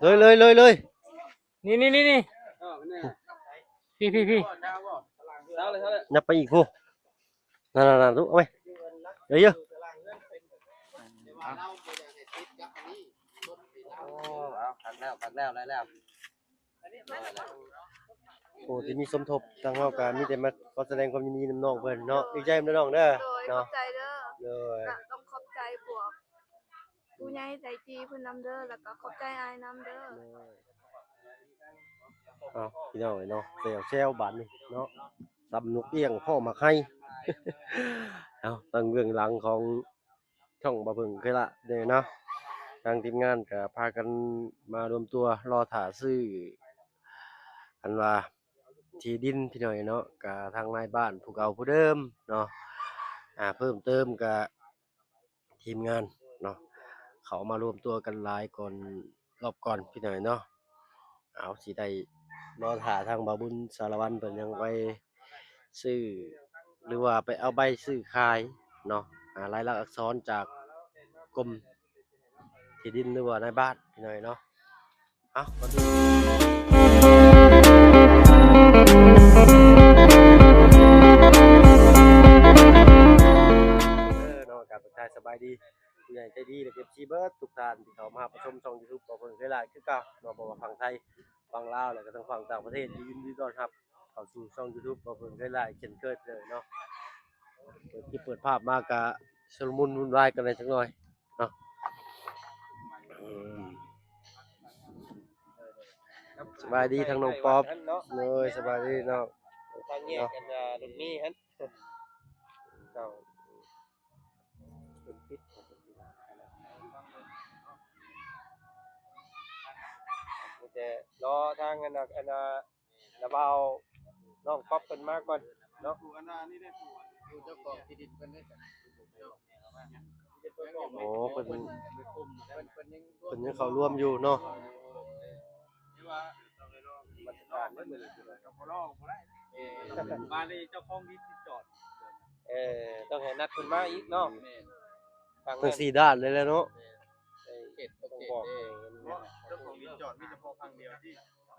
ເລີຍ ເລີຍ ເລີຍ ເລີຍ ນີ້ ນີ້ ນີ້ ນີ້ ພີ່ ພີ່ ພີ່ ຍັບໄປອີກພຸ້ນ ນັ້ນໆໆ ເອົາໄປ ເອີ ເອີ ໂອ້ ເອົາ ຄັກແລ້ວ ຄັກແລ້ວ ໄດ້ແລ້ວ. ໂອ້ ທີ່ມີສົມທົບ ທາງເຮົາກະມີແຕ່ມາຂໍສະແດງຄວາມຍິນດີນຳນ້ອງເພິ່ນເນາະ ດີໃຈນຳເດີນ້ອງເດີ ໂດຍ ເນາະ ຂອບໃຈເດີ ໂດຍ ກະຕ້ອງຂອບໃຈພວກຜູ້ໃຫຍ່ໃຈດີເພິ່ນນຳເດີ ແລ້ວກະຂອບໃຈອ້າຍນຳເດີ ໂດຍ ເອົາ ພີ່ນ້ອງເອີຍເນາະ ແຊວໆ ບາດນີ້ເນາະ ຕຳນົກເອຍງພໍ້ໝາກໄຮ ເອົາ ທາງເບື້ອງຫຼັງຂອງ ຊ່ອງບ່າວເຜິ້ງເຄີຍລະເດ້ເນາະ ທາງທີມງານກະພາກັນມາລວມຕົວລໍຖ້າຊື້ ອັນວ່າທີ່ດິນພີ່ນ້ອງເນາະ ກະທາງນາຍບ້ານຜູ້ເກົ່າຜູ້ເດີມເນາະ ອ່າ ເພີ່ມເຕີມກະທີມງານເນາະ ເຂົ້າມາລວມຕົວກັນຫຼາຍກ່ອນ ລອບກ່ອນພີ່ນ້ອງເນາະ ເອົາ ຊິໄດ້ລໍຖ້າທາງບ່າວບຸນສາລະວັນເພິ່ນຍັງໄປຊື້ ຫຼືວ່າໄປເອົາໃບຊື້ຂາຍເນາະ ອ່າ ລາຍລັກອັກສອນຈາກກົມທີ່ດິນ ຫຼືວ່ານາຍບ້ານພີ່ນ້ອງເນາະ ເອົາ ມາດູ ເອີ ເນາະ ກາບທັກທາຍສະບາຍດີ ຜູ້ໃຫຍ່ໃຈດີ ແລະ ເອັຟຊີ ເບິດທຸກທ່ານທີ່ເຂົ້າມາຮັບມາຊົມຊ່ອງຢູທູບ ບ່າວເຜິ້ງເຄີຍລະຄືເກົ່າເນາະ ບໍ່ວ່າຝັ່ງໄທ ຝັ່ງລາວ ແລະ ກະທັງຝັ່ງຕ່າງປະເທດ ຍິນດີຕ້ອນຮັບເຂົ້າສູ່ຊ່ອງຢູທູບ ບ່າວເຜິ້ງເຄີຍລະເຊັ່ນເຄີຍເດີເນາະ ເປີດຄລິບເປີດພາບມາກະຊຸລະມຸນວຸ່ນວາຍກັນແດ່ຈັກໜ່ອຍເນາະ ອືມ ສະບາຍດີທາງນ້ອງປອບ ໂດຍ ສະບາຍດີເນາະ ທາງແຍກກັນ ເນາະ ລຸ້ນນີ້ຫັ້ນ ເຈົ້າ ເປັນປິດ ມີແຕ່ລໍທາງອັນນ່າ ອັນນ່າ ລະບ່າວນ້ອງປັອບເພິ່ນມາກ່ອນເນາະ ໂອ້ ເພິ່ນ ເພິ່ນ ເພິ່ນຍັງເຂົ້າຮ່ວມຢູ່ເນາະ ມາເລີຍເຈົ້າຂອງດິນທີ່ຈອດ ເອີ ຕ້ອງໃຫ້ນັດເພິ່ນມາອີກເນາະ ແມ່ນ ທັງສີ່ດ້ານເລີຍແຫຼະເນາະ ເອີ ເຂດ ຕ້ອງບອກ ເອີ ເຈົ້າຂອງດິນຈອດມີສະເພາະຝັ່ງດຽວທີ່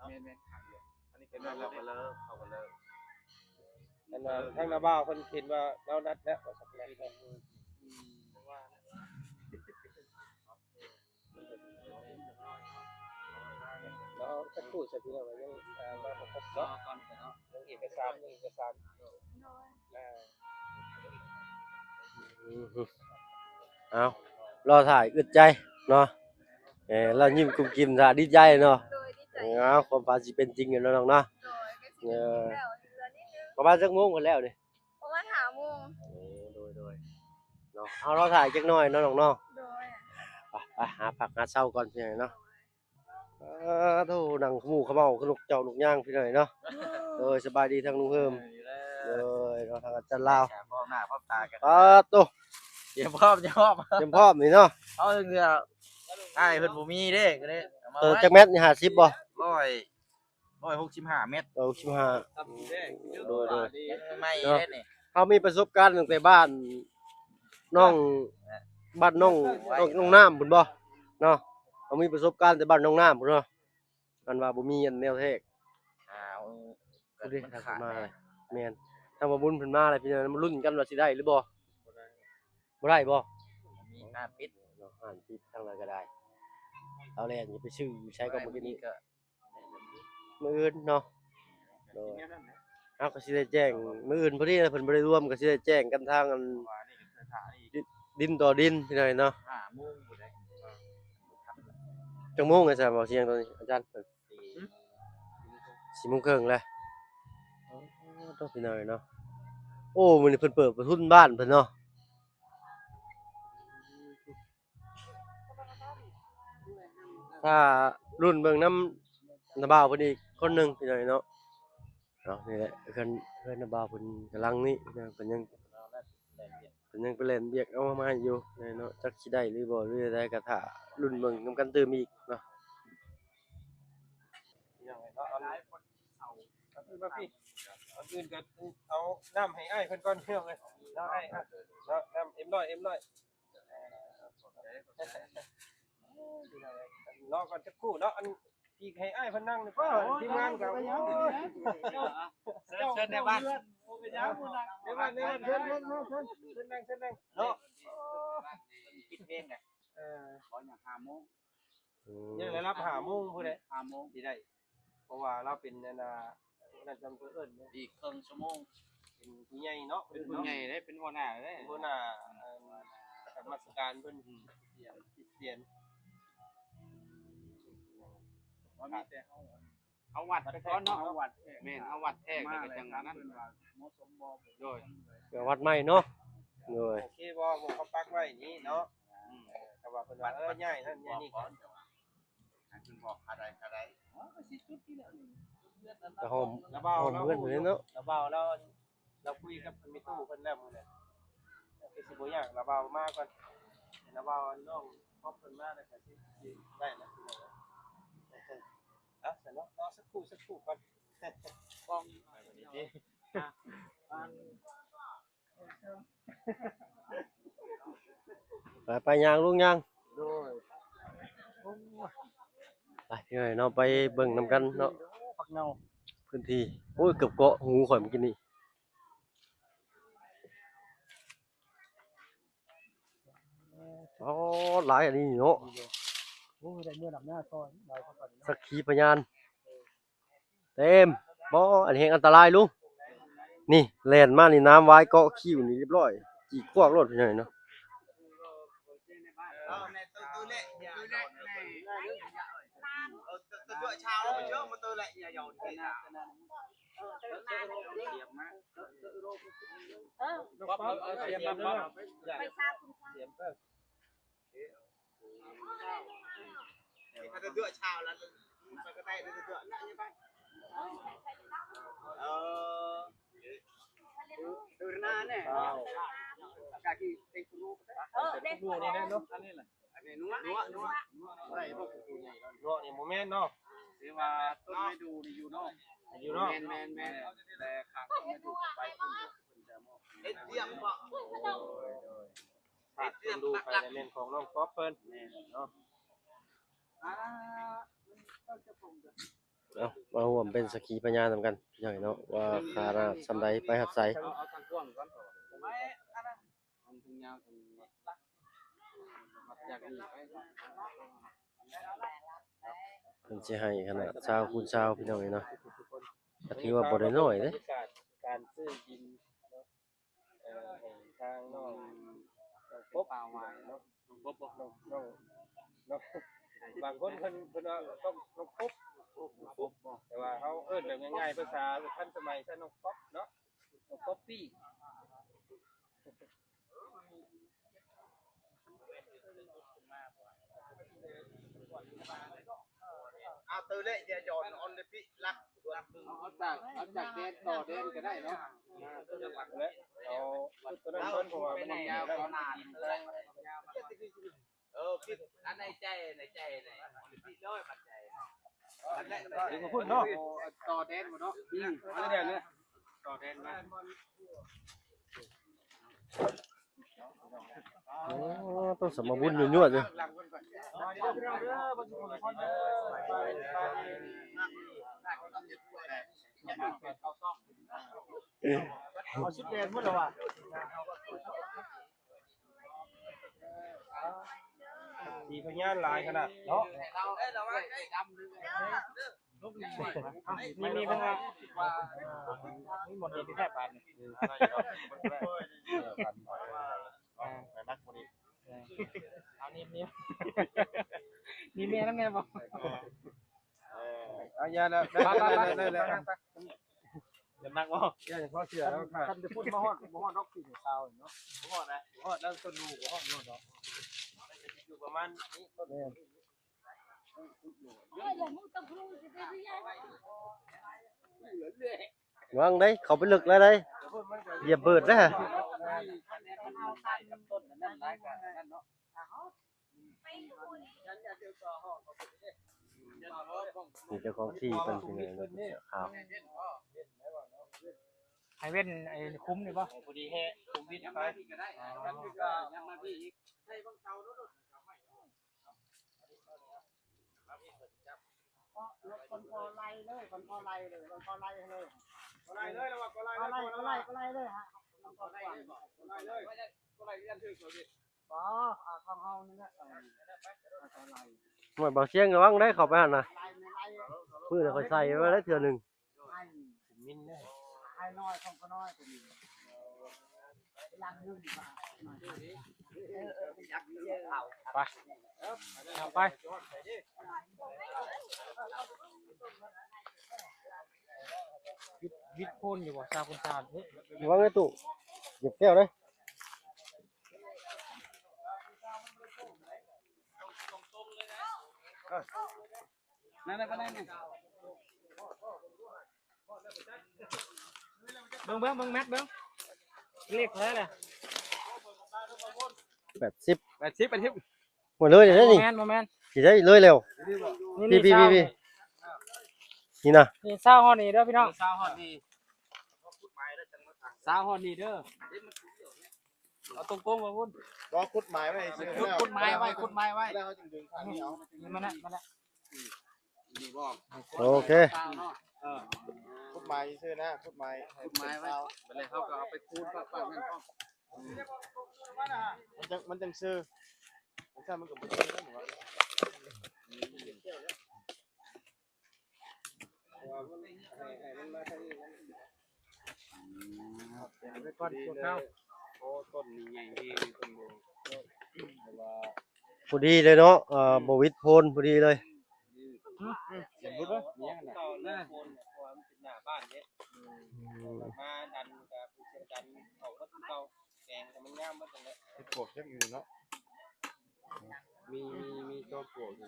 ແມ່ນໆ ອັນນີ້ເປັນເລື່ອງລາວ ເຂົາກໍເລີກ ອັນນັ້ນທາງນາບ່າວເພິ່ນເຫັນວ່າລາວນັດແລ້ວວ່າຊັ້ນ ເນາະ ເອົາຈັກຄູ່ຊະ ພີ່ນ້ອງ ຍັງ ອ່າ ມາບໍ່ຄົບເນາະ ຍັງເອກະສານ ຍັງເອກະສານ ໂດຍ ອ່າ ອືມ ເອົາ ລໍຖ້າອຶດໃຈເນາະ ເອີ ລາວຍິ້ມກຸ້ມກິ້ມຖ້າດີໃຈເນາະ ໂດຍ ດີໃຈ ເອົາ ຄວາມຝັນຊິເປັນຈິງແລ້ວເນາະ ນ້ອງເນາະ ໂດຍ ເອີ ປະມານຈັກໂມງພຸ້ນແລ້ວນີ້ ປະມານຫ້າໂມງ ໂອ້ ໂດຍ ໂດຍ ເນາະ ເອົາ ລໍຖ້າຈັກໜ້ອຍເນາະ ນ້ອງເນາະ ໂດຍ ໄປ ໄປຫາພັກຫາເຊົາກ່ອນ ພີ່ນ້ອງເນາະ ເອີ ໂທ້ ນັ່ງຂະເໝົາຂະເໝົາຄືນົກເຈົ້ານົກຍາງ ພີ່ນ້ອງເນາະ ໂດຍ ສະບາຍດີທາງລຸງເຮີມ ເອີ ໂດຍ ເນາະ ທາງອາຈານລາວ ພ້ອມໜ້າພ້ອມຕາກັນ ປາດໂທ້ ຕຽມພ້ອມ ຕຽມພ້ອມ ຕຽມພ້ອມນີ້ເນາະ ເອົາເທື່ອ ອ້າຍເພິ່ນບໍ່ມີເດ້ ກໍເລີຍເອົາມາ ເອີ ໄວ້ ຈັກແມັດນີ້ ຫ້າສິບບໍ່? ຮ້ອຍ ຮ້ອຍຫົກສິບຫ້າແມັດ ຮ້ອຍຫົກສິບຫ້າ ໂດຍ ໂດຍ ໃໝ່ເດ້ນີ້ ເຮົາມີປະສົບການຕັ້ງແຕ່ບ້ານນ້ອງ ບ້ານນ້ອງ ນ້ອງ ນ້ອງນ້ຳພຸ້ນບໍ່ເນາະ ເຮົາມີປະສົບການແຕ່ບ້ານນ້ອງນ້ຳພຸ້ນເນາະ ອັນວ່າບໍ່ມີອັນແນວແທກ ອ້າວ ເອີ ເພິ່ນມາ ແມ່ນ ທາງບ່າວບຸນເພິ່ນມາແລ້ວ ພີ່ນ້ອງ ມາລຸ້ນກັນວ່າຊິໄດ້ຫຼືບໍ່ ບໍ່ໄດ້ບໍ່ ມີຮ້ານປິດເນາະ ຮ້ານປິດ ທາງໃດກໍໄດ້ ເອົາແລ້ວ ຢ່າໄປຊື້ຢູ່ໃສກໍບໍ່ກິນ ມື້ອື່ນເນາະ ໂດຍ ເຮົາກໍຊິໄດ້ແຈ້ງ ມື້ອື່ນພໍດີ ເພິ່ນບໍ່ໄດ້ລວມ ກໍຊິໄດ້ແຈ້ງກັນທາງອັນ ດິນຕໍ່ດິນ ພີ່ນ້ອງເນາະ ຫ້າໂມງພຸ້ນເດ້ ຈັກໂມງແລ້ວຊະ ເວົ້າສຽງຕອນນີ້ ອາຈານ ສີ່ໂມງເຄິ່ງແລ້ວ ໂອ້ ພີ່ນ້ອງເນາະ ໂອ້ ມື້ນີ້ເພິ່ນເປີດປະທຸນບ້ານເພິ່ນເນາະ ຖ້າລຸ້ນເບິ່ງນຳນ້າບ່າວເພິ່ນອີກຄົນໜຶ່ງ ພີ່ນ້ອງເນາະ ເນາະ ນີ້ແຫຼະ ເຮືອນ ເຮືອນນ້າບ່າວເພິ່ນກຳລັງນີ້ ເພິ່ນຍັງ ເພິ່ນຍັງໄປແລ່ນວຽກເອົາມາໃຫ້ຢູ່ເນາະ ຈັກຊິໄດ້ຫຼືບໍ່ ຫຼືໃດກໍຖ້າລຸ້ນເບິ່ງນຳກັນຕື່ມອີກເນາະ ມາພີ້ ກ່ອນອື່ນກໍເອົານ້ຳໃຫ້ອ້າຍເພິ່ນກ່ອນ ພີ່ນ້ອງເອີຍ ເນາະ ອ້າຍ ເນາະ ນ້ຳເອັມຮ້ອຍ ເອັມຮ້ອຍ. ລໍກ່ອນຈັກຄູ່ເນາະ ອັນ ອີກໃຫ້ອ້າຍເພິ່ນນັ່ງນີ້ ໂອ້ຍ ທີມງານກໍ ໂອ້ຍ ເຊີນ ເຊີນໃນບ້ານ ບໍ່ເປັນຫຍັງ ໃນບ້ານ ໃນບ້ານ ເຊີນ ເຊີນ ເຊີນ ເຊີນນັ່ງ ເຊີນນັ່ງເນາະ ເພິ່ນປິດເພງແຫຼະ ເອີ ຂໍຫຍັງຫ້າໂມງ ອືມ ຍັງໄດ້ຮັບຫ້າໂມງພຸ້ນແຫຼະ ຫ້າໂມງຊິໄດ້ ເພາະວ່າລາວເປັນອັນນ່າ ນັ້ນຈຳເພິ່ນເອີ້ນ ອີກເຄິ່ງຊົ່ວໂມງ ເປັນຜູ້ໃຫຍ່ເນາະ ເປັນຜູ້ໃຫຍ່ເດ້ ເປັນຫົວໜ້າເດ້ ເປັນຫົວໜ້າ ເອີ ນະມັດສະການເພິ່ນ ອືມ ຄຣິສຕຽນ ວ່າມີແຕ່ເຮົາ ເອົາວັດໄປກ່ອນເນາະ ເອົາວັດແທ້ ແມ່ນ ເອົາວັດແທ້ ມາ ແລ້ວກໍຈັ່ງອັນນັ້ນ ເພິ່ນວ່າເໝາະສົມບໍ່ ໂດຍ ເພື່ອວັດໃໝ່ເນາະ ໂດຍ ໂອເຄບໍ່ ໝ່ອງເຂົາປັກໄວ້ນີ້ເນາະ ອືມ ເອີ ແຕ່ວ່າເພິ່ນວ່າ ເອີ ຍ້າຍນັ້ນຍ້າຍນີ້ກ່ອນ ໃຫ້ເພິ່ນບອກຄ່າໃດຄ່າໃດ ອໍ ກໍຊິຈຸດນີ້ແຫຼະ ແຕ່ຫອມ ລະບ່າວ ຫອມເຮືອນຢູ່ເດ້ເນາະ ລະບ່າວລາວ ລາວຄຸຍກັບແມ່ຕູ້ເພິ່ນແລ້ວມື້ນັ້ນ ກໍຊິບໍ່ຍາກ ລະບ່າວມາກ່ອນ ລະບ່າວນ້ອງ ພອບເພິ່ນມາແລ້ວກໍຊິ ຊິໄດ້ລະ ເອົາຊັ້ນເນາະ ລໍສັກຄູ່ ສັກຄູ່ກ່ອນ ກ້ອງ ໄປ ໄປ ຍ່າງ ລຸງຍ່າງ ໂດຍ ໄປ ພີ່ນ້ອງເນາະ ໄປເບິ່ງນຳກັນເນາະ ຜັກເນົ່າ ພື້ນທີ່ ໂອ້ຍ ເກືອບເກາະຫູຂ້ອຍມື້ກີ້ນີ້ ອໍ ຫຼາຍອັນນີ້ເນາະ ໂອ້ຍ ໄດ້ເມືອນຳໜ້າຊອຍ ຫຼາຍກວ່າກັນເນາະ ສັກຂີພະຍານ ເຕັມ ບໍ່ ອັນແຮງອັນຕະລາຍລຸງ ນີ້ແລ່ນມານີ້ ນ້ຳວາຍເກາະຄິ້ວນີ້ລຽບລ້ອຍ ຈີກຂວາກໂລດ ພີ່ນ້ອງເນາະ ເນາະ ອັນນີ້ບໍ່ແມ່ນເນາະ ຖືວ່າຕົ້ນໄມ້ດູ່ນີ້ຢູ່ນອກ ຢູ່ນອກ ແມ່ນໆໆ ແຕ່ຂ້າງຕົ້ນໄມ້ດູ່ໄປພຸ້ນ ເຮັດວຽກບໍ່ ໂດຍໆ ພາກຕົ້ນດູ່ໄປແມ່ນຂອງນ້ອງກອບເພິ່ນ ແມ່ນເນາະ ເອົາ ມາຮ່ວມເປັນສັກຂີພະຍານນຳກັນ ພີ່ນ້ອງເນາະ ວ່າຂະໜາດສ່ຳໃດ ໄປຮອດໃສ ເພິ່ນຊິໃຫ້ຂະໜາດຊາວຄູນຊາວ ພີ່ນ້ອງເອີຍເນາະ ກໍຖືວ່າບໍ່ໄດ້ນ້ອຍເດ້ ການຊື້ດິນເນາະ ເອີ ໃຫ້ທາງນ້ອງ ນ້ອງກົບເນາະ ນ້ອງກົບ ນ້ອງ ນ້ອງ ນ້ອງ ບາງຄົນເພິ່ນ ເພິ່ນວ່າຕ້ອງ ນ້ອງກົບ ແຕ່ວ່າເຮົາເອີ້ນແບບງ່າຍໆ ພາສາທັນສະໄໝຊະ ນ້ອງກັອບເນາະ ນ້ອງກັອບປີ້ ເອົາຈາກ ເອົາຈາກແດນຕໍ່ແດນກໍໄດ້ເນາະ ເອົາຕົວນັ້ນກ່ອນ ເພາະວ່າມັນຍາວ ເອີ ຄິດອັນໃນໃຈ ໃນໃຈນີ້ ເອົາໄປພຸ້ນເນາະ ຕໍ່ແດນບໍ່ເນາະ ອືມ ຕໍ່ແດນເນາະ ຕໍ່ແດນມາ ໂອ້ ຕ້ອງສະມາບຸນຍົວໆ ເດີ ເອົາຊຸດແດງໝົດແລ້ວວ່າ ສີພະຍານຫຼາຍຂະໜາດເນາະ ມີ ມີເພິ່ນວ່າ ມີໝົດເລີຍທີ່ແທບບາດນີ້ ໜັກກວ່ານີ້ ເອົານີ້ ນີ້ ນີ້ແມ່ນຳແມ່ບໍ່ ເອີ ເອົາຢ່າແລ້ວ ໄດ້ແລ້ວ ໄດ້ແລ້ວ ໄດ້ແລ້ວ ໄດ້ແລ້ວ ຈະໜັກບໍ່ ຢ່າ ຢ່າພໍເຊື່ອແລ້ວ ຄັນຈະພຸດມາຮອດ ບໍ່ຮອດດອກ ສີ່ຊາວເນາະ ບໍ່ຮອດນະ ບໍ່ຮອດ ແລ້ວຕົ້ນດູ່ບໍ່ຮອດ ບໍ່ຮອດດອກ ຢູ່ປະມານນີ້ ຕົ້ນ ແມ່ນ ວາງໄດ້ ເຂົ້າໄປເລິກແລ້ວໄດ້ ຢຽບເບີດແລ້ວ ນີ້ເຈົ້າຂອງທີ່ເພິ່ນເປັນເສື້ອຂາວ ໃຫ້ເວັ້ນໄອ້ຄຸ້ມນີ້ບໍ່? ພໍດີແຮະຄຸ້ມວິດໄປ ອໍ ຍັງມາພີ້ອີກ ໃສ່ບັງເສົາໂດດໆ ເອົາໄມ້ ກໍໄລ່ເລີຍ ກໍໄລ່ເລີຍ ກໍໄລ່ເລີຍ ກໍໄລ່ເລີຍ ກໍໄລ່ເລີຍ ກໍໄລ່ເລີຍ ກໍໄລ່ເລີຍ ກໍໄລ່ເລີຍ ກໍໄລ່ເລີຍ ບໍ່ ອ່າ ຂອງເຮົານີ້ແຫຼະ ເອີ ກໍໄລ່ ໂອ້ຍ ບໍ່ສຽງ ລະວັງໄດ໋ ເຂົ້າໄປຫັ້ນນະ ໄລ່ ມື້ນັ້ນຂ້ອຍໃສ່ໄວ້ແລ້ວເທື່ອໜຶ່ງ ໄອ້ມິນເດ້ ໄອ້ນ້ອຍຂອງຂ້ານ້ອຍ ໄປ ເອົາໄປ ວິດ ວິດໂພນຢູ່ບໍ່ ຊາວຄົນຊາວ ເອີ ລະວັງເດີຕູ້ ຢຽບແກ້ວເດີ. ນັ້ນນະ ປານນັ້ນນີ້ ເບິ່ງ ເບິ່ງ ເບິ່ງແມັດເບິ່ງ ເລກເທົ່າໃດລະ ແປດສິບ ແປດສິບ ແປດສິບ ໝົດເລີຍເດ້ນີ້ ບໍ່ແມ່ນ ບໍ່ແມ່ນ ຊິໄດ້ເລີຍແລ້ວ ນີ້ ນີ້ ນີ້ ນີ້ນະ ນີ້ຊາວຮອດນີ້ເດີພີ່ນ້ອງ ຊາວຮອດນີ້ ຊາວຮອດນີ້ເດີ ເອົາຕົງໆ ມາພຸ້ນ ບໍ່ ຂຸດໝາຍໄວ້ຊື່ ຂຸດໝາຍໄວ້ ຂຸດໝາຍໄວ້ ແລ້ວເຮົາຈຶ່ງດຶງຂ້າງນີ້ເອົາ ນີ້ມາແລ້ວ ມາແລ້ວ ນີ້ບໍ່ ໂອເຄ ເອີ ຂຸດໝາຍຊື່ນະ ຂຸດໝາຍ ຂຸດໝາຍໄວ້ ບັດແລ້ວເຮົາກໍເອົາໄປຄູນປະປະນັ້ນພ້ອມ ມັນຈັ່ງ ມັນຈັ່ງຊື່ ມັນຊັ້ນມັນກໍບໍ່ຊື່ນະ ໄປກ່ອນພວກເຮົາ ໂອ້ ຕົ້ນນີ້ໃຫຍ່ແຮງ ຕົ້ນໂບ ແຕ່ວ່າ ພໍດີເລີຍເນາະ ເອີ ບໍ່ວິດໂພນ ພໍດີເລີຍ ອືມ ເຫັນບໍ່ ເຂົາເລີຍໂພນ ເພາະວ່າມັນເປັນໜ້າບ້ານເດ້ ອືມ ມາດັນກໍເປັນສຽງດັນເຂົ້າໝົດຄືເກົ່າ ແປງໃຫ້ມັນງາມໝົດຫັ້ນແຫຼະ ເຮັດປວກຈັກຢູ່ເນາະ ມີ ມີ ມີຈອມປວກຢູ່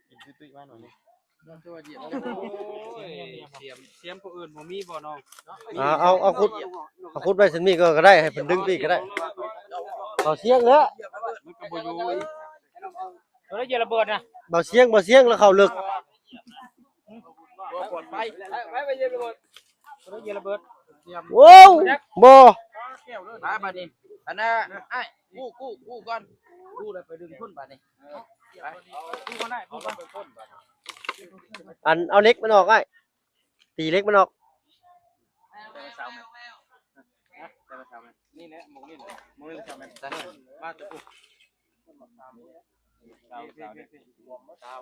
ກິນຕຸ້ຍໆ ມາໜ້ອຍໜຶ່ງ ໂອ້ຍ ສຽມ ສຽມຜູ້ອື່ນບໍ່ມີບໍ່ນ້ອງ ອ່າ ເອົາ ເອົາຂຸດ ເອົາຂຸດໄວ້ຊັ້ນນີ້ກໍ ກໍໄດ້ ໃຫ້ເພິ່ນດຶງໄປອີກກໍໄດ້ ເອົາສຽງແຫຼະ ມັນກໍບໍ່ຢູ່ອີກ ໂຕໃດເຫຍື່ອລະເບີດນະ ເບົາສຽງ ເບົາສຽງ ແລ້ວເຂົ້າເລິກ ບໍ່ປອດໄພ ໄປ ໄປ ໄປເຫຍື່ອລະເບີດ ໂຕໃດເຫຍື່ອລະເບີດ ໂອ້ ບໍ່ ໄປບາດນີ້ ອັນນ່າ ອ້າຍ ກູ້ ກູ້ ກູ້ກ່ອນ ກູ້ແລ້ວໄປດຶງພຸ້ນບາດນີ້ ໄປ ກູ້ກ່ອນໄດ້ ກູ້ກ່ອນ ອັນ ເອົາເຫຼັກມັນອອກອ້າຍ ຕີເຫຼັກມັນອອກ ນີ້ແຫຼະ ໝ່ອງນີ້ແຫຼະ ໝ່ອງນີ້ແຫຼະ ມາແຕ່ພຸ້ນ ຊາວ ຊາວ ຊາວ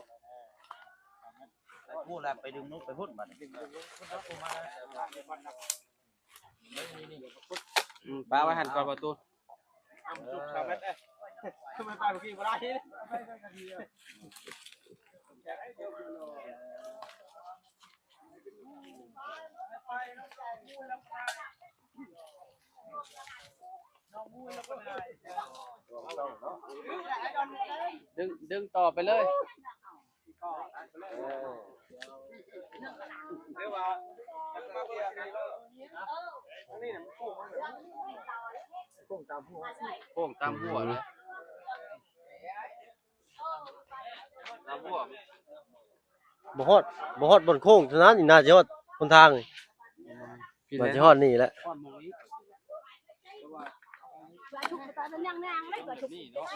ກູແລ້ວໄປດຶງນົກໄປພຸ້ນບາດນີ້ ອືມ ປະໄວ້ຫັ້ນກ່ອນປະຕູ ເອີ ປະໄວ້ເມື່ອກີ້ບໍ່ໄດ້ ດຶງ ດຶງຕໍ່ໄປເລີຍ ໂຄ້ງຕາມຫົວ ໂຄ້ງຕາມຫົວນະ ຕາມຫົວ ບໍ່ຮອດ ບໍ່ຮອດບ່ອນໂຄ້ງເທົ່ານັ້ນ ໜ້າຊິຮອດຫົນທາງ ໜ້າຊິຮອດນີ້ແຫຼະ ນີ້ເນາະ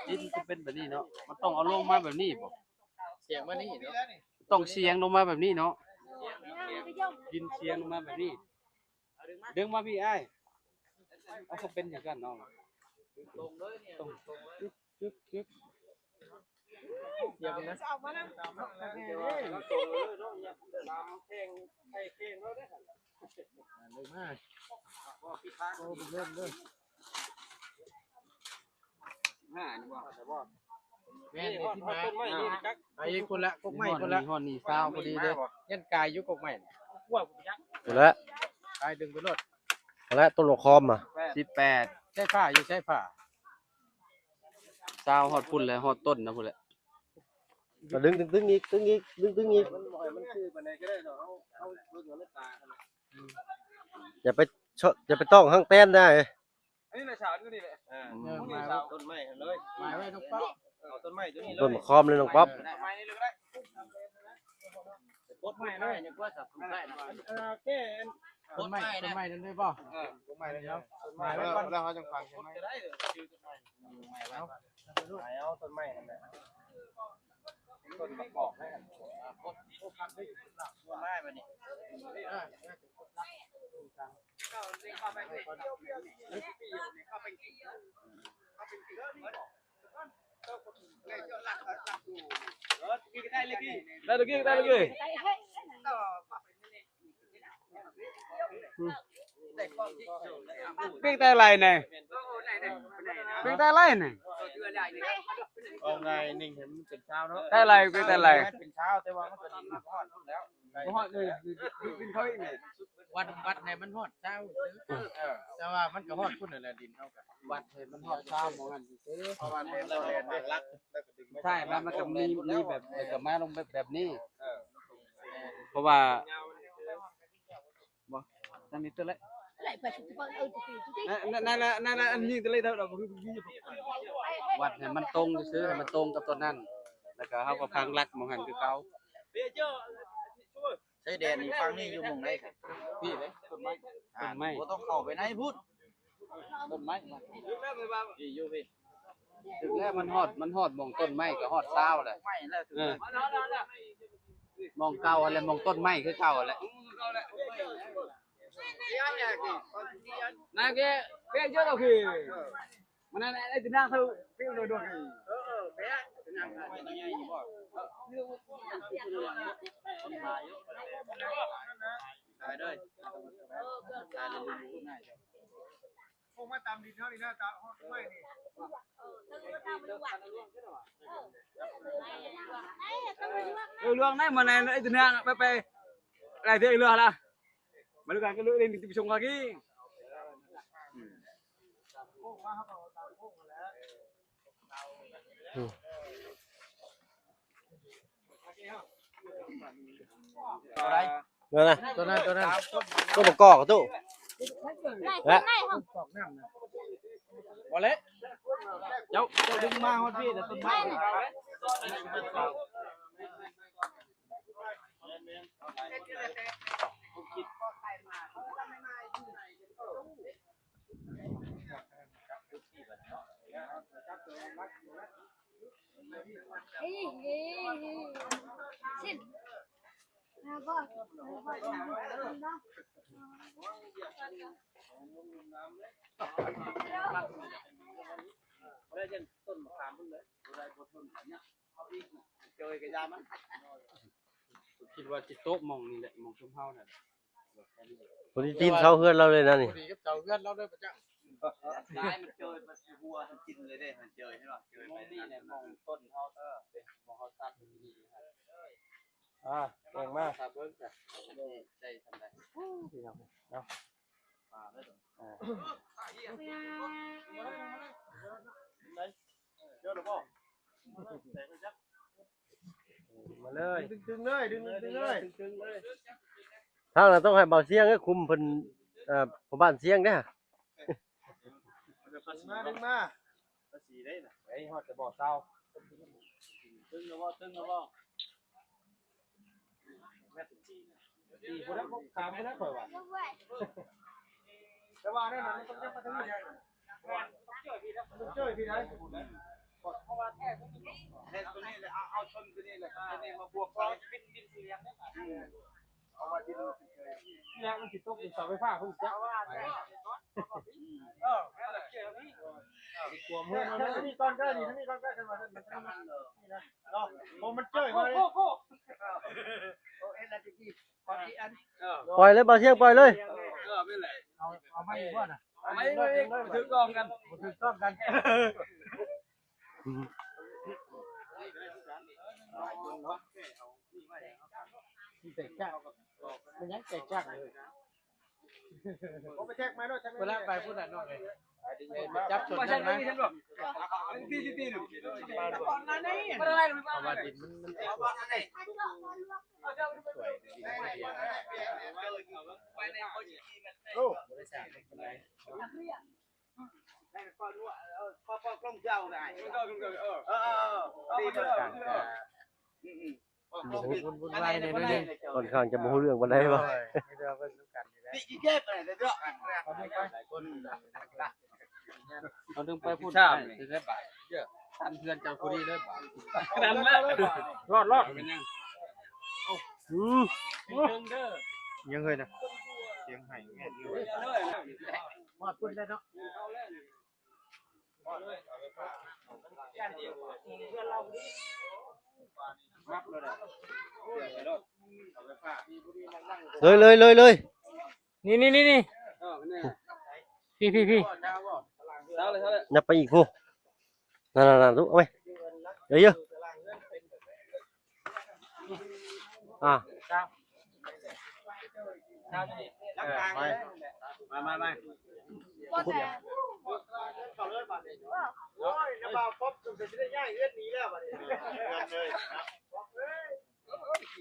ດິນຊິເປັນແບບນີ້ເນາະ ມັນຕ້ອງເອົາລົງມາແບບນີ້ບໍ່ ສຽງມານີ້ເນາະ ຕ້ອງສຽງລົງມາແບບນີ້ເນາະ ດິນສຽງລົງມາແບບນີ້ ດຶງມາພີ້ອ້າຍ ເອົາ ກໍເປັນຄືກັນນ້ອງ ຕຣົງເລີຍນີ້ ຕຣົງ ຈຶບ ຈຶບ ຈຶບ ສຽງນະ ຕາມແຂ່ງ ໄຂ່ແຂ່ງເຮົາເດ້ ເລີຍມາ ໂອ້ ເລີ່ມເລີຍ ຫ້ານີ້ບໍ່ ແມ່ນ ນີ້ ນີ້ ຮອດ ຮອດຕົ້ນໄມ້ນີ້ຈັກ ໄປພຸ້ນລະ ກົກໄມ້ພຸ້ນລະ ຮອດນີ້ຊາວພໍດີເດ້ ຍັງກາຍຢູ່ກົກໄມ້ ພຸ້ນລະ ກາຍດຶງໄປໂລດ ພຸ້ນລະ ຕົ້ນບັກຄອມອະ ສິບແປດ ໃຊ້ຜ້າຢູ່ ໃຊ້ຜ້າ ຊາວ ຮອດພຸ້ນແຫຼະ ຮອດຕົ້ນນະພຸ້ນແຫຼະ ກໍດຶງ ດຶງ ດຶງອີກ ດຶງອີກ ດຶງ ດຶງອີກ ມັນບໍ່ໃຫ້ມັນຄືປານໃດກໍໄດ້ດອກ ເຮົາ ເຮົາເບິ່ງເອົາໃນຕາ ອືມ ຢ່າໄປ ຢ່າໄປຕ້ອງຫາງແຕນໄດ້ ອັນນີ້ແຫຼະ ສາວຢູ່ນີ້ແຫຼະ ເອີ ອືມ ຕົ້ນໄມ້ຫັ້ນເລີຍ ໝາຍໄວ້ນ້ອງປັອບ ເອົາຕົ້ນໄມ້ຕົວນີ້ເລີຍ ຕົ້ນຄອມເລີຍນ້ອງປັອບ ຕົ້ນໄມ້ນີ້ເລີຍກໍໄດ້ ຕົ້ນໄມ້ເລີຍ ເອີ ແກ້ ຕົ້ນໄມ້ ຕົ້ນໄມ້ນັ້ນໄດ້ບໍ່ ເອີ ຕົ້ນໄມ້ເລີຍ ໝາຍໄວ້ກ່ອນ ແລ້ວເຮົາຈັ່ງຝັງໃສ່ໄມ້ ກໍໄດ້ ເອົາ ເອົາຕົ້ນໄມ້ຫັ້ນແຫຼະ ຕົ້ນບັກກອກໄດ້ຫັ້ນ ໂອ້ ໂອ້ ພັກໄດ້ຢູ່ ຊວນມາບັດນີ້ ໄດ້ເລີຍ ໄດ້ເລີຍ ອືມ ເປັນແຕ່ໄລແດ່ ເປັນແຕ່ໄລແດ່ ເອົາງ່າຍໜຶ່ງໃຫ້ມັນເປັນຊາວເນາະ ແຕ່ໄລ ເປັນແຕ່ໄລ ເປັນຊາວ ແຕ່ວ່າມັນກໍດີ ຮອດພຸ້ນແລ້ວ ບໍ່ຮອດເລີຍ ດິນເຂົາອີກນີ້ ວັດ ວັດໃຫ້ມັນຮອດຊາວ ເອີ ແຕ່ວ່າມັນກໍຮອດພຸ້ນນັ້ນແຫຼະ ດິນເຮົາກໍວັດໃຫ້ມັນຮອດຊາວໝ່ອງຫັ້ນຊື່ໆ ເພາະວ່າແມ່ນບໍ່ແມ່ນເດ້ ໃຊ່ ມັນ ມັນກໍມີ ມີແບບ ແບບ ກໍມາລົງແບບ ແບບນີ້ ເອີ ເພາະວ່າ ບໍ່ ທາງນີ້ຕົວແລກ ໄລ່ໄປ ເອີ ນັ້ນ ນັ້ນລະ ນັ້ນລະ ອັນຍິງຕົວເລກເທົ່າດອກ ຄືຍິງ ວັດໃຫ້ມັນຕົງຊື່ໆ ໃຫ້ມັນຕົງກັບຕົວນັ້ນ ແລ້ວກໍເຮົາກໍພັງຫຼັກໝ່ອງຫັ້ນຄືເກົ່າ. ຊາຍແດນນີ້ ຝັ່ງນີ້ຢູ່ໝ່ອງໃດ? ພີ້ເດ້ ຕົ້ນໄມ້ ຕົ້ນໄມ້ ບໍ່ຕ້ອງເຂົ້າໄປໃນພຸ້ນ ຕົ້ນໄມ້ ພີ້ ຢູ່ພີ້ ຖືກແລ້ວ ມັນຮອດ ມັນຮອດໝ່ອງຕົ້ນໄມ້ກໍຮອດຊາວແຫຼະ ເອີ ໝ່ອງເກົ່າຫັ້ນແຫຼະ ໝ່ອງຕົ້ນໄມ້ຄືເກົ່າຫັ້ນແຫຼະ ນາແກເປັນເຈົ້າດອກພີ້ ມັນນັ້ນໄອ້ຕິນາງເຂົາເປັນໂດດໆ ເອີ ເອີ ເປັນ ຕາຍເດີ ຕາຍເດີ ອອກມາຕາມດິນເຮົານີ້ນະ ຕາຮອດຕົ້ນໄມ້ນີ້ ເອີ ລວງໄດ້ ມາໃນໄອ້ຕົວເນືອງ ໄປ ໄປ ຫຼາຍເທື່ອອີກລວງລະ ມາດູກັນ ກໍເລີຍໄດ້ໄປສົ່ງເຂົາກີ້ ອືມ ຕົວໃດ? ນັ້ນນະ ຕົວນັ້ນ ຕົວນັ້ນ ຕົວປະກອບຕູ້ ໄລ່ ໄລ່ ບໍ່ແລ້ວ ເຈົ້າ ເຈົ້າດຶງມາຮອດພີ້ ແຕ່ຕົ້ນໄມ້ ເຮີ້ຍ ເຮີ້ຍ ເຮີ້ຍ ຊິນ ມາບໍ່ ມາບໍ່ ມາບໍ່ ບໍ່ໄດ້ຈັ່ງຕົ້ນມະຂາມພຸ້ນເລີຍ ບໍ່ໄດ້ບໍ່ທົນອັນເນີ້ຍ ເອົາອີກ ເຈີກັບຢາມັນ ຄິດວ່າຊິໂຕະໝ່ອງນີ້ແຫຼະ ໝ່ອງຊຸມເຮົານັ້ນ ພໍດີຕີນເສົາເຮືອນລາວເລີຍນະນີ້ ພໍດີກັບເສົາເຮືອນລາວເລີຍປະຈັງ ຊາຍມັນເຈີມັນຫົວມັນກິນເລີຍເດ້ ມັນເຈີເຫັນບໍ່ ເຈີໄປນີ້ແຫຼະ ໝ່ອງຕົ້ນເຮົາ ເອີ ໝ່ອງເຮົາຕັດ ອ່າ ແກງມາ ຖ້າເບິ່ງ ໄດ້ສ່ຳໃດ ພີ່ນ້ອງເນາະ ອ່າ ມາເລີຍ ດຶງໆເລີຍ ດຶງໆເລີຍ ທາງນັ້ນຕ້ອງໃຫ້ບ່າວຊຽງຄຸມເພິ່ນ ເອີ ພໍ່ບ້ານຊຽງເດ້ ມາ ດຶງມາ ພາສີໄດ້ນະ ໄປຮອດແຕ່ບໍ່ເຊົາ ຕຶງແລ້ວບໍ່ ຕຶງແລ້ວບໍ່ ແມ່ນ ຕີບໍ່ໄດ້ ຂາມບໍ່ໄດ້ ຂ້ອຍວ່າ ແຕ່ວ່ານັ້ນມັນຕ້ອງຍັບມາທາງນີ້ໄດ໋ ເຈີຍພີ້ໄດ໋ ເພາະວ່າແທ້ຕົວນີ້ແຫຼະ ເອົາ ເອົາຊົນຕົວນີ້ແຫຼະ ຕົວນີ້ມາບວກເຂົາ ເປັນດິນສີເຫຼືອງເດ້ ເອົາມາດິນ ນີ້ແຫຼະ ມັນຊິຕົກຢູ່ເສົາໄຟຟ້າພຸ້ນຈັກ ເອີ ນັ້ນແຫຼະ ກວມເຮືອນເຮົາເລີຍ ນີ້ກ່ອນກໍດີ ນີ້ກ່ອນກໍ ເນາະ ເພາະມັນເຈີຍມາເລີຍ ໂອ້ ເອັດລະຕະກີ ປອຍເລີຍ ບ່າວຊຽງ ປອຍເລີຍ ເອີ ແມ່ນແຫຼະ ເອົາ ເອົາໄມ້ອີກບໍ່ນະ ເອົາໄມ້ອີກ ບໍ່ຖືກຕ້ອງກັນ ບໍ່ຖືກຕ້ອງກັນ ມັນແຕກຈາກ ມັນຍັງແຕກຈາກເລີຍ ບໍ່ໄປແທກມາໂລດ ແທກມາ ເວລາໄປພຸ້ນນະນ້ອງເອີຍ ໄປຈັບຊົນນັ້ນນະ ຕີ ຕີ ຕີ ເພາະວ່າດິນມັນ ມັນແຕກ ໂອ້ ບໍ່ຮູ້ ວຸ້ນວາຍແດ່ໜ້ອຍໜຶ່ງ ຂ້ອນຂ້າງຈະບໍ່ຮູ້ເລື່ອງປານໃດວ່າ ເຮົາດຶງໄປພຸ້ນ ໄປ ໄປ ໄປ ຕັນເພື່ອນເຈົ້າຜູ້ນີ້ເດີບາດ. ນັ້ນແຫຼະ ລອດ ລອດ ເປັນຫຍັງ? ອືມ ເທິງເດີ ຍັງເຮີຍນະ ສຽງໄຫ້ແມ່ນຢູ່. ຮອດພຸ້ນແລ້ວເນາະ. ເລີຍ ເລີຍ ເລີຍ ເລີຍ. ນີ້ ນີ້ ນີ້ ນີ້ ພີ່ ພີ່ ພີ່ ຍັບໄປອີກພຸ້ນ. ນັ້ນໆໆ ເອົາໄປ ເອີ ເອີ ອ່າ ມາ ມາ ມາ ມາ ໂອ້ຍ ນ້າບ່າວປັອບສົງໄສຊິໄດ້ຍ້າຍເຮືອນໜີແລ້ວບາດນີ້.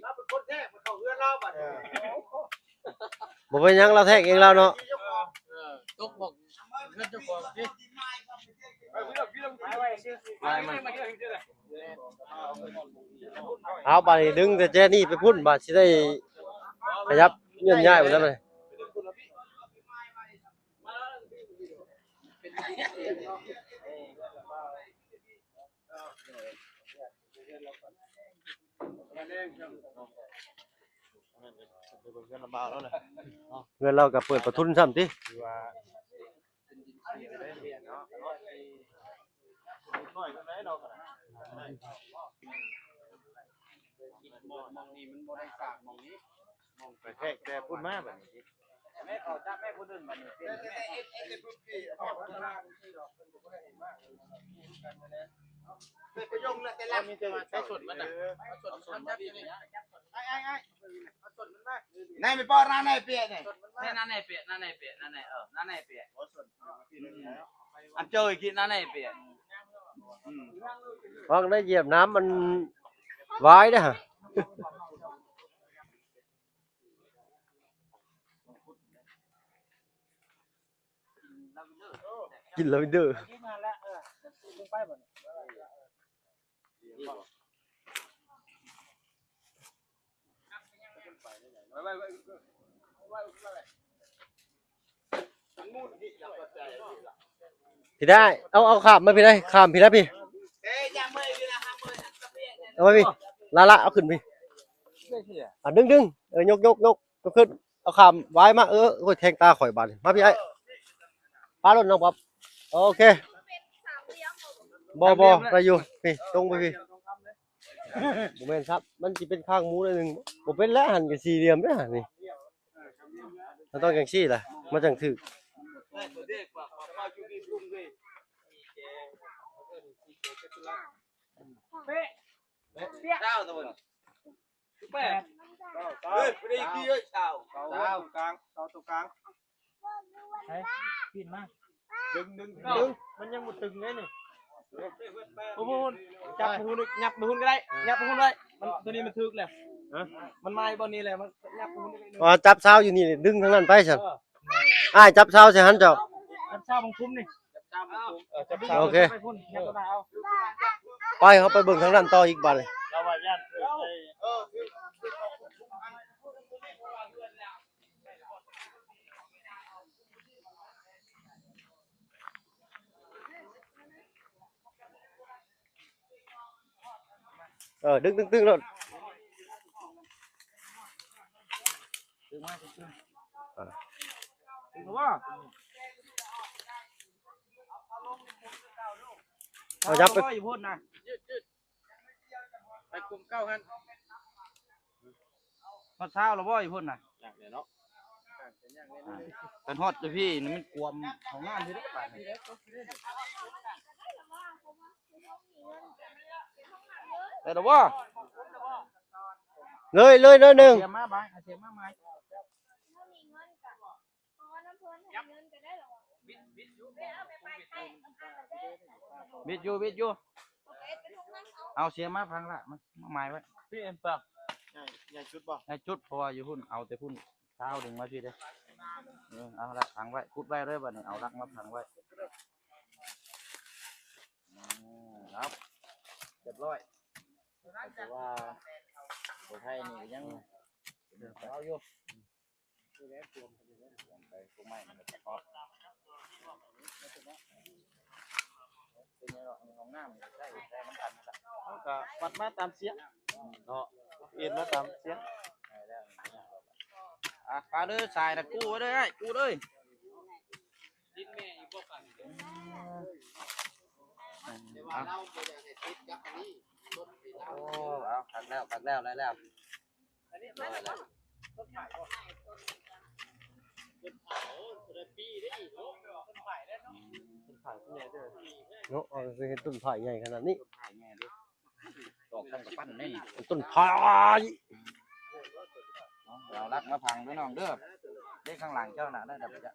ລາວເປັນຄົນແທກ ມາເຂົ້າເຮືອນລາວບາດນີ້. ບໍ່ເປັນຫຍັງ ລາວແທກເອງລາວເນາະ. ເອີ ຕົກໝ່ອງເຮືອນເຈົ້າຂອງຕິ. ເອົາ ບາດນີ້ດຶງແຕ່ແຈນີ້ໄປພຸ້ນ ບາດຊິໄດ້ຂະຫຍັບເຄື່ອນຍ້າຍໝົດແລ້ວ. ເຮືອນລາວກໍເປີດປະທຸນຊ້ຳຕິ. ໝ່ອງນີ້ມັນບໍ່ໄດ້ສາກ ໝ່ອງນີ້ ໄປແທກແຕ່ພຸ້ນມາບາດນີ້. ແມ່ເຂົາຈັບແມ່ຜູ້ໜຶ່ງບາດນີ້. ມີແຕ່ວ່າໃຊ້ສົດມັນນະ ໃຊ້ສົດມັນນະ. ນາຍໄປປ້ອນນາຍເປຍນີ້ ນາຍເປຍ ນາຍເປຍ ນາຍ ເອີ ນາຍເປຍ ອັນເຈີອີກນາຍເປຍ. ອືມ ພວກໄດ້ຢຽບນ້ຳມັນວາຍເດ້. ກິນລາເວັນເດີ. ພີ່ໄດ້ ເອົາ ເອົາຂ້າມມາພີ່ໄດ້ ຂ້າມພີ່ໄດ້ພີ່. ເອົາມາພີ່ ລະລະ ເອົາຂຶ້ນພີ່. ອ່ະ ດຶງ ດຶງ ເອີ ຍົກ ຍົກ ຍົກ ຍົກຂຶ້ນ. ເອົາຂ້າມວາຍມາ ເອີ ໂອ້ຍ ແທງຕາຂ້ອຍບາດນີ້. ມາພີ່ອ້າຍ ປາລົດນ້ອງປັອບ. ໂອເຄ ບໍ່ ບໍ່ ໄດ້ຢູ່. ພີ່ ຕົງໄປພີ່. ບໍ່ແມ່ນຊັບ ມັນຊິເປັນຄາງໝູໜ້ອຍໜຶ່ງ. ບໍ່ເປັນແລ້ວ ຫັ້ນກໍສີ່ຫຼ່ຽມເດ້ຫັ້ນນີ້. ມັນຕ້ອງຈັ່ງຊີ້ລະ ມັນຈັ່ງຖືກ. ເປະ ເປະ ເກົ້າຕົວ ແປດ ເຮີ້ຍ ບໍ່ໄດ້ເກີນຊາວ ຊາວ ເສົາຕົວກາງ ເສົາຕົວກາງ. ໃສ່ ປີນມາ ດຶງ ດຶງ ດຶງ ມັນຍັງບໍ່ຕຶງເດ້ນີ້. ໂອ້ໂຫ ຈັບໄປພຸ້ນ ຫຍັບໄປພຸ້ນກໍໄດ້ ຫຍັບໄປພຸ້ນໄດ້. ມັນ ຕົວນີ້ມັນຖືກແລ້ວ ຮະ ມັນມາຢູ່ບ່ອນນີ້ແລ້ວ ມັນຫຍັບໄປພຸ້ນໄດ້ໜຶ່ງ. ອໍ ຈັບຊາວຢູ່ນີ້ ດຶງທາງນັ້ນໄປຊັ້ນ. ເອີ ອ້າຍ ຈັບຊາວໃສ່ຫັ້ນເຈົ້າ ຈັບຊາວບັງຄຸມນີ້. ເອີ ຈັບຊາວ ໂອເຄ ໄປພຸ້ນ ຫຍັບໄປເອົາ. ໄປ ເຮົາໄປເບິ່ງທາງນັ້ນຕໍ່ອີກບາດນີ້. ລາວວ່າຢ້ານຖືກໄດ້ ເອີ ເອີ ດຶງ ດຶງ ດຶງໂລດ. ເອົາຈັບໄປ ໄປກົມເກົ້າຫັ້ນ. ຮອດຊາວແລ້ວບໍ່ຢູ່ພຸ້ນນະ? ຍັງເລີຍເນາະ ອ່າ ຄັນຮອດຢູ່ພີ້ນີ້ມັນກວມຫ້ອງນ້ຳພີ້ເດ້ ໄປແລ້ວບໍ່? ເລີຍ ເລີຍ ໜ້ອຍໜຶ່ງ ເສຍມາບາຍ ເສຍມາໃໝ່. ວິດຢູ່ ວິດຢູ່ ເອົາເສຍມາພັງລະ ມາ ມາໝາຍໄວ້. ພີ່ເອັມປາ ໃຫຍ່ ໃຫຍ່ຈຸດບໍ່? ໃຫຍ່ຈຸດ ເພາະວ່າຢູ່ພຸ້ນ ເອົາແຕ່ພຸ້ນ ຊາວດຶງມາພີ້ເດ້. ເອີ ເອົາລະ ພັງໄວ້ ຂຸດໄວ້ເລີຍບາດນີ້ ເອົາຫຼັກມາພັງໄວ້. ອືມ ເອົາ ຮຽບຮ້ອຍ. ແຕ່ວ່າຕົວໄທນີ້ກໍຍັງເອົາຢູ່. ໄປຕົວໃໝ່ມັນກໍຈະເກາະ ເປັນຫຍັງດອກ ອັນນີ້ຂອງ ເຮົາກໍວັດມາຕາມສຽງເນາະ ເອັນມາຕາມສຽງ. ອ່ະ ປາເດີ ສາຍນະ ກູ້ໄວ້ເດີ ອ້າຍ ກູ້ເລີຍ. ໂອ້ ເອົາ ຄັກແລ້ວ ຄັກແລ້ວ ໄດ້ແລ້ວ. ເນາະ ເຮົາຊິເຮັດຕົ້ນໄຜ່ໃຫຍ່ຂະໜາດນີ້ ຕອກທັງກະປັ້ນນີ້ ຕົ້ນໄຜ່. ເອົາຫຼັກມາຝັງເດີນ້ອງເດີ ເດ້ ຂ້າງຫຼັງເຈົ້ານະ ໄດ້ດອກ.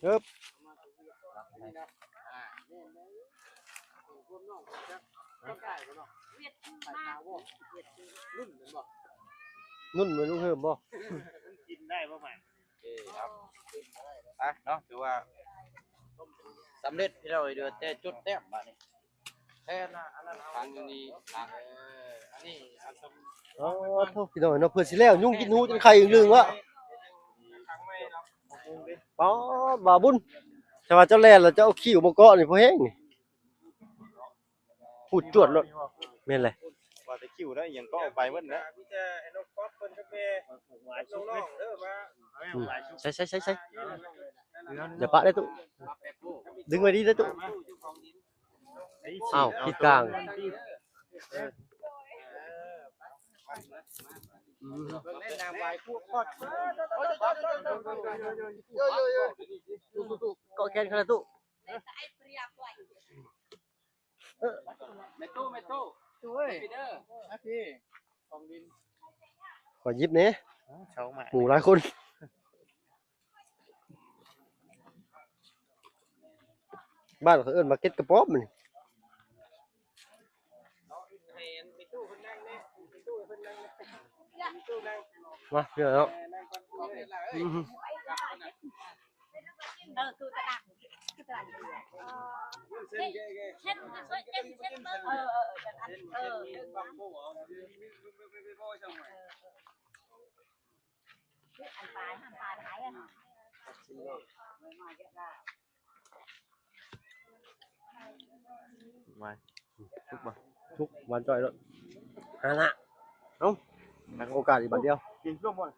ຮຶບ ນຸ່ນແມ່ນລູກເຮີມບໍ່? ກິນໄດ້ບໍ່ໝາກ? ເອີ ເອົາ ໄປເນາະ ຖືວ່າສຳເລັດ ພີ່ນ້ອງເອີຍ ເຫຼືອແຕ່ຈົດແຕ້ມບາດນີ້. ແທ້ນະ ອັນນັ້ນເຮົາຝັງຢູ່ນີ້ນະ ເອີ ອັນນີ້ ໂອ້ໂທ້ ພີ່ນ້ອງເນາະ ເພື່ອຊິແລ້ວ ຍຸງກິນຫູຈົນໄຂ່ອຶ່ງລຶ່ງວະ. ປາດ ບ່າວບຸນ ຖ້າວ່າເຈົ້າແລ່ນແລ້ວເຈົ້າເອົາຄິ້ວມາເກາະນີ້ພໍແຮງນີ້ ພູດຈວດໂລດ. ແມ່ນແຫຼະ ວ່າແຕ່ຄິ້ວໄດ້ຫຍັງກໍອອກໄປໝົດແຫຼະ ມີແຕ່ໄອ້ນ້ອງປັອບເພິ່ນກັບແມ່ ນ້ອງໆເດີມາ. ອືມ ໃສ່ໆໆໆ ຢ່າປະເດີຕູ້ ດຶງໄວ້ດີເດີຕູ້. ອ້າວ ຜິດກາງ. ເກາະແຂນເຂົາແລ້ວຕູ້. ແມ່ຕູ້ ແມ່ຕູ້ ຕູ້ເອີຍ ມາພີ້ ຂອງດິນ ຂໍຫຍິບແດ່ ເອົາ ເຊົາມາ ໝູຫຼາຍຄົນ. ບ້ານເຂົາເອີ້ນໝາກເກັດກະປອມນີ້. ມາ ເດີເນາະ. ເອີ ຄືຕະໜັກ ຄືຕະໜັກ ເອີ ເຮັດ ເຮັດ ເຮັດ ເຮັດ ເອີ ເອີ ເອີ ເອີ ອັນປາຍ ອັນປາຍຫາຍ ອັນ ຫວານ ສຸກບໍ່? ສຸກ ຫວານຈ່ອຍໂລດ ຫັ້ນລະ. ເອົ້າ ໃຫ້ໂອກາດອີກບາດດຽວ ກິນລວມໝົດ.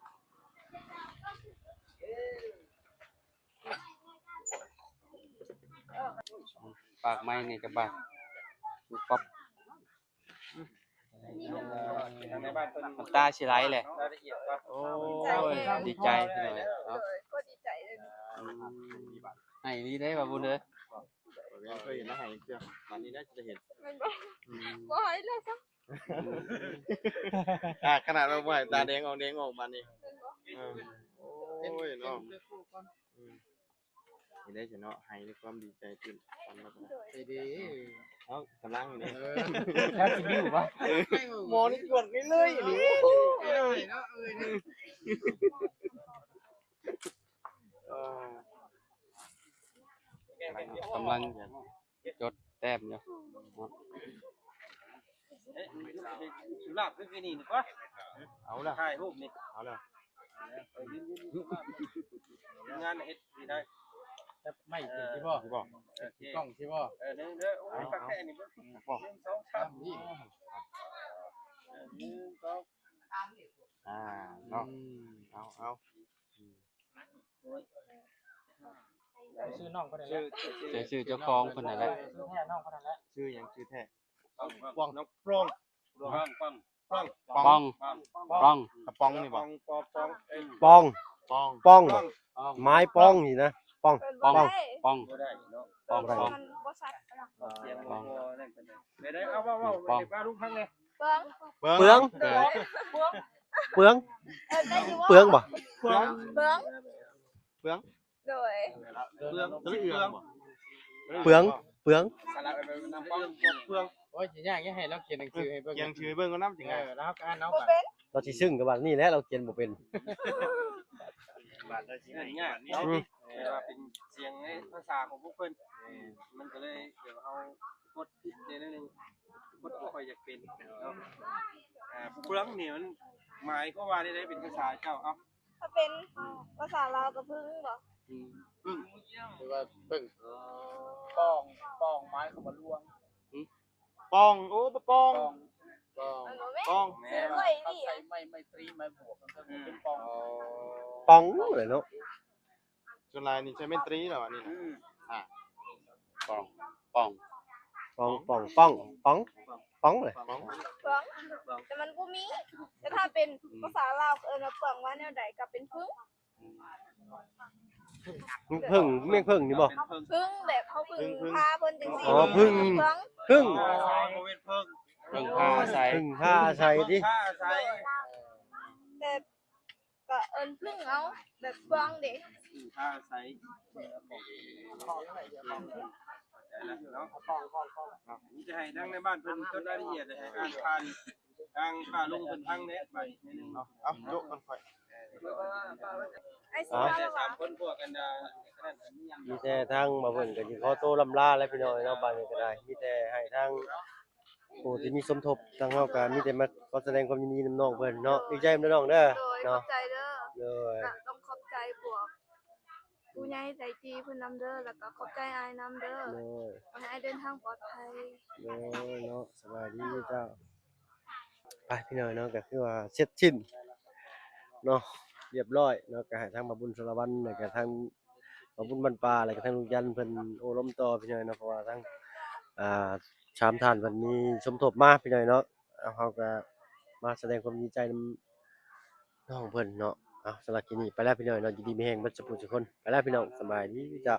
ປາກໄມ້ນີ້ກະບາດ ປັອບ ນ້ຳຕາຊິໄຫຼແຫຼະ. ໂອ້ຍ ດີໃຈພີ່ນ້ອງເນາະ ອືມ ໃຫ້ອີ່ຫຼີເດ້ ບ່າວບຸນເອີຍ. ບໍ່ເຄີຍເຫັນລາວໃຫ້ຈັກເທື່ອ ບາດນີ້ໄດ້ຈະເຫັນ ແມ່ນບໍ່? ອືມ ບໍ່ໃຫ້ແລ້ວຊະ. ອ່າ ຂະໜາດວ່າບໍ່ໃຫ້ ຕາແດງອອກແດງອອກບາດນີ້ ແມ່ນບໍ່? ເອີ ໂອ້ຍເນາະ ອືມ. ເຮັດໄດ້ຊະເນາະ ໃຫ້ດ້ວຍຄວາມດີໃຈຕື່ນຕັນແລ້ວກະໄດ້ ເອີ ເອົ້າ ກຳລັງຢູ່ນີ້ ເອີ ແລ້ວຊິບິວວະ ເອີ ໝໍນີ້ກວດເລື້ອຍໆນີ້ ເອີ ເນາະ ເອີ ກຳລັງ ກຳລັງຈົດແຕ້ມຢູ່. ເອີ ສຸລາບຄືນີ້ນີ້ກວ່າ ເອົາລະ ຖ່າຍຮູບນີ້ ເອົາລະ ເອີ ຢືນໆ ທີມງານເຮັດນີ້ໄດ້ ຈັບໄມ້ຂຶ້ນຊິບໍ່ ຊິບໍ່ ຕິດກ້ອງຊິບໍ່? ເອີ ເດີໆ ໂອ້ຍ ຄັກແທ້ນີ້ ເບິ່ງ ໜຶ່ງ ສອງ ສາມ ນີ້ ເອີ ໜຶ່ງ ສອງ ອ່າ ເນາະ ອືມ ເອົາ ເອົາ ອືມ. ຊື່ນ້ອງເພິ່ນນັ້ນແຫຼະ ຊື່ ຊື່ເຈົ້າຂອງເພິ່ນນັ້ນແຫຼະ ຊື່ແທ້ນ້ອງເພິ່ນນັ້ນແຫຼະ. ຊື່ຫຍັງ? ຊື່ແທ້ ປອງ ປອງ ປອງ ປອງ ປອງ ປອງ ປອງ ກະປອງນີ້ບໍ່? ປອງ ປອງ ປອງ ໝາຍປອງນີ້ນະ ປອງ ປອງ ປອງ ບໍ່ໄດ້ເນາະ ປອງ ປອງ ມັນບໍ່ຊັດ ສຽງບໍ່ນັ້ນປານໃດ. ເອົາ ເວົ້າ ເວົ້າ ເວົ້າ ເປັນປາລຸງຟັງແດ່. ເປືອງ ເປືອງ ເປືອງ ເປືອງ ເອີ ໄດ້ຢູ່ ເປືອງບໍ່? ເປືອງ ເປືອງ ເປືອງ ໂດຍ ເປືອງ ເປືອງ ເປືອງ ສະລະໄປນຳ ເປືອງ ເປືອງ. ໂອ້ຍ ຊິຍາກ ຢາກໃຫ້ລາວຂຽນໜັງສືໃຫ້ເບິ່ງ ຂຽນໜັງສືໃຫ້ເບິ່ງກ່ອນນຳ ຈັ່ງໃດ ເອີ ແລ້ວເຮົາກະອ່ານເອົາ ບໍ່ເປັນ ລາວຊິຊຶ້ງກັບບາດນີ້ແຫຼະ ລາວຂຽນບໍ່ເປັນ ບາດລາວຊິໃຫ້ ຍາກເນາະ ອືມ ແຕ່ວ່າເປັນສຽງໃນພາສາຂອງພວກເພິ່ນ ມັນກະເລີຍ ດຽວເຮົາກົດຜິດແດ່ໜ້ອຍໜຶ່ງ ກົດບໍ່ຄ່ອຍຢາກເປັນເນາະ. ອ່າ ເປືອງນີ້ມັນໝາຍຄວາມວ່າແນວໃດ ເປັນພາສາເຈົ້າ? ເອົາ ຖ້າເປັນ ພາສາລາວກໍເພິ່ງບໍ? ອືມ ເພິ່ງ ຫຼືວ່າເພິ່ງ ປອງ ປອງ ໝາຍຄວາມວ່າລວງ ປອງ ໂອ້ ປອງ ປອງ ປອງ ແມ່ນ ປອງ ແມ່ນ ເຂົາໃຊ້ໄມ້ ໄມ້ຕີ ໄມ້ບວກ ເປັນປອງ ປອງແຫຼະເນາະ ສ່ວນຫຼາຍນີ້ໃຊ້ໄມ້ຕີແລ້ວ ອັນນີ້ນະ ອືມ ອ່າ ປອງ ປອງ ປອງ ປອງ ປອງ ປອງ ປອງແຫຼະ ປອງ ປອງ ແຕ່ມັນບໍ່ມີ ແຕ່ຖ້າເປັນ ອືມ ພາສາລາວເອີ້ນວ່າປອງ ວ່າແນວໃດກໍເປັນເພິ່ງ ເພິ່ງ ແມ່ນເພິ່ງນີ້ບໍ່? ເພິ່ງແບບເຮົາເພິ່ງ ເພິ່ງ ພາເພິ່ນຈັ່ງຊີ້ ອໍ ເພິ່ງ ເພິ່ງ ເພິ່ງ ອໍ ບໍ່ແມ່ນເພິ່ງ ເພິ່ງພາອາໄສ ເພິ່ງພາອາໄສຕິ ເພິ່ງພາອາໄສ ແຕ່ກໍເອີ້ນເພິ່ງເອົາ ແບບກວ້າງເດ້ ເພິ່ງພາອາໄສ ເຂົ້າໃຈແລ້ວເນາະ ມີແຕ່ໃຫ້ທາງໃນບ້ານເພິ່ນຈົດລາຍລະອຽດ ແລ້ວໃຫ້ອ່ານຜ່ານ ທາງປ້າລຸງເພິ່ນຟັງແດ່ບາດນີ້ໜ້ອຍໜຶ່ງ ເອົາ ເອົາ ໂຈະກັນຂ້ອຍ ໄອ້ຊິ ເອົາ ວ່າແລ້ວຫວາ ມີແຕ່ທາງບ່າວເພິ່ນກໍຊິຂໍໂຕລ່ຳລາແລ້ວພີ່ນ້ອງເນາະ ບາດນີ້ກໍໄດ້ ມີແຕ່ໃຫ້ທາງຜູ້ທີ່ມີສົມທົບ ທາງເຮົາກໍມີແຕ່ມາຂໍສະແດງຄວາມຍິນດີນຳນ້ອງເພິ່ນເນາະ ດີໃຈນຳເດີນ້ອງເດີ ໂດຍ ເນາະ ຂອບໃຈເດີ ໂດຍ ກໍຕ້ອງຂອບໃຈພວກ ຜູ້ໃຫຍ່ໃຈດີເພິ່ນນຳເດີ ແລ້ວກໍຂອບໃຈອ້າຍນຳເດີ ໂດຍ ຂໍໃຫ້ອ້າຍເດີນທາງປອດໄພ ໂດຍເນາະ ສະບາຍດີເຈົ້າ ໄປພີ່ນ້ອງເນາະ ກໍຄືວ່າເສັດສິ້ນເນາະ ຮຽບຮ້ອຍເນາະ ກໍໃຫ້ທາງບ່າວບຸນສາລະວັນ ແລ້ວກໍທາງບ່າວບຸນບ້ານປ່າ ແລ້ວກໍທາງລຸງຈັນເພິ່ນໂອ້ລົມຕໍ່ພີ່ນ້ອງເນາະ ເພາະວ່າທາງ ອ່າ ສາມທ່ານເພິ່ນມີສົມທົບມາພີ່ນ້ອງເນາະ ເຮົາກໍມາສະແດງຄວາມດີໃຈນຳ ນ້ອງເພິ່ນເນາະ ເອົາ ສຳລັບຄລິບນີ້ໄປແລ້ວພີ່ນ້ອງເນາະ ຢູ່ດີມີແຮງເບິດສູ່ຜູ້ສູ່ຄົນ ໄປແລ້ວພີ່ນ້ອງ ສະບາຍດີເຈົ້າ.